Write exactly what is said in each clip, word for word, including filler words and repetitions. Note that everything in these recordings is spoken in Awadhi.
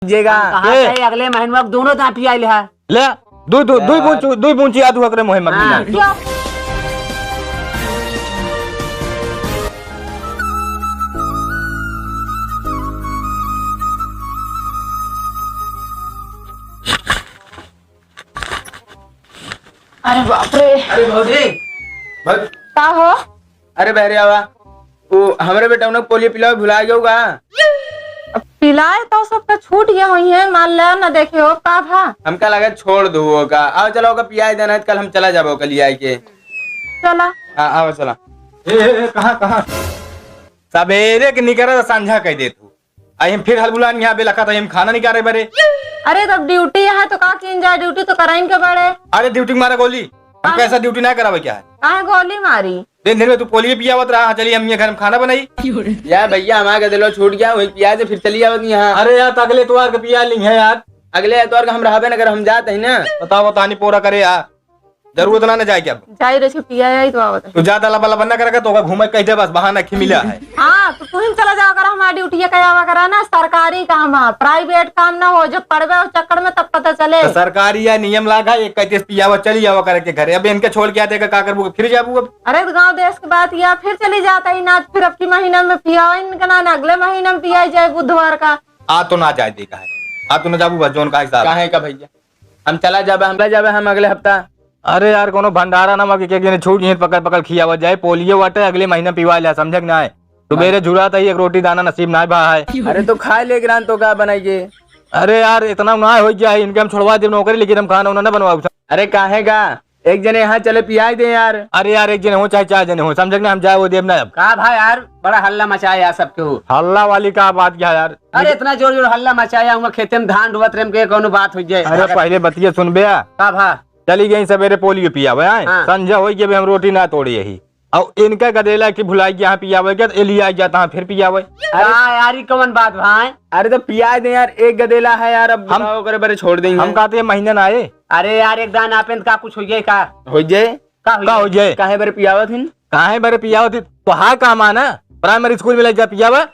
जेगा। हम कहा ए। थे, अगले महीनवा के दोनों दाँत पियाई लिहा। ले, दुइ, दुइ, दुइ बूंद चू-, दुइ बूंद चिया दू ओकरे मुँहे में हाँ। मिला। अरे बाप रे। अरे भौजी, भौजी। का हो? अरे बहरे आवा, वो हमरे बेटौना के पोलियो पिलावे भुला गयो का? पिलाए तो सबका छूट गया होई है, मान ले ना देखे हो, का भा? हमका लगा छोड़ दो वो का। आओ चलो ओका पियाई देना, कल हम चला जाबो ओका लियाई के। चला। हाँ, आओ चला। ए, ए, ए, कहाँ, कहाँ? सबेरे के निकरा तो संझा कह दे तू। आई हम फिर हलबुलान यहाँ बेलखा था, हम खाना नहीं करे बरे। अरे तब ड्यूटी है तो का कीन जाए, ड्यूटी तो कराइन के बड़े। अरे ड्यूटी मारा गोली, हम हाँ। कैसा ड्यूटी ना करावे क्या है? काहे गोली मारी? दिन दिन में तू पोलियो पियावत रहा, चलिए हम ये घर में खाना बनाई। यार भैया, हमारा गदेलो छूट गया, वही पिया दे, फिर चली आवत यहाँ। अरे यार, तो अगले एतवार के पिया ली है यार। अगले एतवार का हम रहबे न कर, हम जात है ना। बताओ, बतानी पूरा करे यार, जरूरत ना, ना जाए क्या अब? जाई रे, छुट्टी आई, आई तो आवत है। तू ज्यादा लबा लबा ना करेगा, तो ओका घूमे कह दे, बस बहाना खिमिला है। हाँ, तो तू ही चला जावा करा, हमारी ड्यूटी है, कहे आवा करा ना, सरकारी काम है, प्राइवेट काम ना हो, जब पड़बे हो चक्कर में तब पता चले। तो सरकारी या नियम लागा, एक कहते पियावा चली जावा करे के घरे। अब इनके छोड़ के आते का, का करबू, फिर जाबू अब? अरे तो गाँव देश के बात या फिर चली जाता ही ना, फिर अब की महीना में पियावा इनका ना, ना अगले महीना में पिया जाए बुधवार का। आ तो ना जाए देगा है, आ तो ना जाबू बस, जोन का हिसाब। काहे का भैया? हम चला जाबे, हम चला जाबे हम अगले हफ्ता। अरे यार, कोनो भंडारा ना मगे के, के छूट यहीं पकड़ पकड़ खियावा जाए, पोलियो वाटे अगले महीना पिवा लिया, समझे कि ना? सुबेरे झुरात ही एक रोटी दाना नसीब ना भा है। अरे तो खाए ले गिरान तो का बनाइए? अरे यार, इतना ना हो गया है, इनके हम छोड़वा देब नौकरी, लेकिन हम खाना उना ना बनवाऊ। अरे काहे का? एक जने यहाँ चले पियाई दे यार। अरे यार, एक जने हो चाहे चार जने हो, समझे कि ना? हम जाए वो देब ना अब। का भाई यार, बड़ा हल्ला मचाया यार सबके हो। हल्ला वाली का बात क्या यार? अरे इतना जोर जोर हल्ला मचाया, हुआ खेते में धान ढुवत रहे, हमके कौनो बात हो जाए। अरे पहले बतिया सुन बे। का भा? चली गई सबेरे पोलियो पियावे, आए? हाँ। संझा होई के भी हम रोटी ना तोड़े यही। और इनका गदेला की भुलाई के यहाँ पियावे के, तो ए लिया जाता है फिर पियावे। अरे का यार, ई कौन बात भाई? अरे तो पिया दे यार, एक गदेला है यार, अब हम बुलाओ करे बरे छोड़ देंगे। हम कहते हैं महीना ना आए। अरे यार, एक दान आपन का कुछ हो जाए का? हो जाए? का हो का हो जाए? जाए? काहे बरे पियावत हिन? काहे बरे पियावत हिन? तो हाँ काम आना, प्राइमरी स्कूल में ले जा पियावा।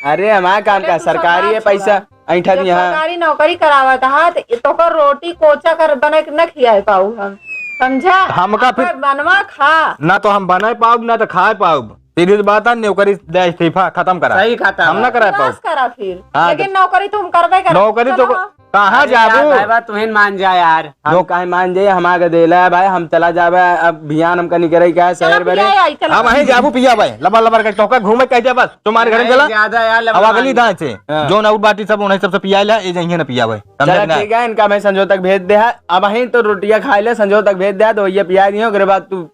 अरे हमारा काम अरे का, तू सरकारी है, पैसा ऐंठा दिया। सरकारी नौकरी करावत हा, तो तोकर रोटी कोचा कर बने के न खियाए पाऊ हम, समझा? हमका फिर बनवा खा। ना तो हम बनाए पाउब, ना तो खाए पाउब। सीधी सी बात है, नौकरी दे इस्तीफा, खत्म करा। सही खत्म। हम ना कराए पाउब। करा फिर। हाँ, लेकिन नौकरी तो हम करबे करब। नौकरी तो चलो। कहाँ अरे यार, जाबू? भाई, बात तुहिन मान जा यार। हम काहे मान जाए? हमार गदेला है भाई, हम चला जाबे। अब भियान हमका निकरे का है, चलो शहर बरे। पिया आई, चलो। अब वहीं जाबू पिया भाई, लबर लबर के तोका घूमे कह दे बस, तुम्हारे घर में नहीं, चला। ज्यादा यार, लबर अब अगली मान। दाएं से, हाँ। जोन और बाटी सब उन्हें सबसे पिया ले, ये जइहे ना पिया भाई। समझे चला कि ना? ठीक है, इनका मैं संजो तक भेज दे है। अब वहीं तो रोटियां खा ले, संजो तक भेज दे है, तो ये पिया दियो, ओकरे बाद तू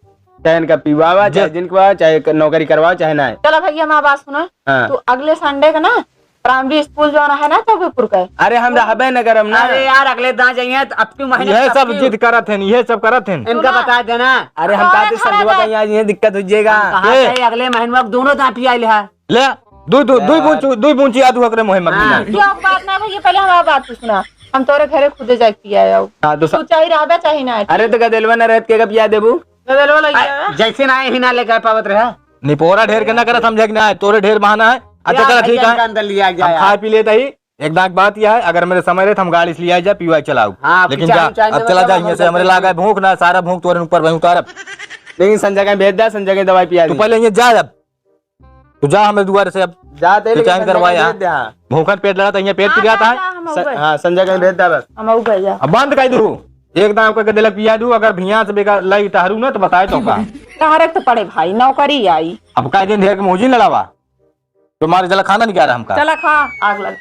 चाहे इनका पिवावा, चाहे जे- जिनको, चाहे क-, नौकरी करवाओ, चाहे ना। चलो भैया, हमारी बात सुनो। हाँ। तू अगले संडे का ना प्राइमरी स्कूल जो है ना चौबेपुर का। अरे हम रहबे न करम ना। अरे यार, अगले दां जाइए तो अब तू महीने यह तक सब क्यों? जिद करत हैं, यह सब करत हैं। इनका सुनो। बता देना। अरे हम अरे कहते खड़ा संजवा रह। कहीं आज ये दिक्कत हो जाएगा। हम कहा ए। थे अगले महीने में दोनों दांत ही आइल है। ले, दू, दू, दू यार। बूंद चू-, दू बूंद चिया दू ओकरे मुँह में हाँ। मिला। क्यों बात ना भैया, पहले हमारी बात तो सुना। हम तोरे घरे खुदे जाके पिया आओ। हाँ, तो स- तू चाहे रहबे चाहे ना। अरे तो गदेलवा ना रहत के का पिया देबू? गदेलवा लग आ, गया। जैसे ना ही ना लेकर पावत रहा। निपोरा ढेर के ना करा, समझे कि ना, तोरे ढेर बहाना है। अच्छा, यार, चला, ठीक भैया है। का अंदर लिया गया हम यार। खा पी लेते ही। एक दांत बात यह है, अगर मेरे समय रहे तो हम गाड़ी से लिया जाए, पीवा चलाओ। हाँ, लेकिन पीछे जा, हम चाय अब में चला जा, लगा यहाँ से हमरे लागा है भूख ना, सारा भूख तोरे ऊपर वहीं उतारब। लेकिन संजय का भेज दे, संजय के दवाई पिया तू दी। पहले यहाँ जा अब। तू जा हमरे दुआरे से अब। जा ते, लेकिन रिजाइन संजय करवा के यहाँ। भेज दे, हाँ। भूखन पेट लगा तो यहाँ पेट हाँ, पिरात जा, है। जा, हम स-, उबे। हाँ, संजय के भेज दे बस। हम उबे जा। अब बंद कर दू। एक दांव करके देलक पिया दू, अगर भिया से बेकार लाई टहरू ना तो बताए तो का। टहरे तो पड़े भाई, नौकरी आई। अब का दिन ढेर के मौजी न लड़ावा। तुम्हारे जला खाना नहीं खा रहा हमका। चला खा, आग लग।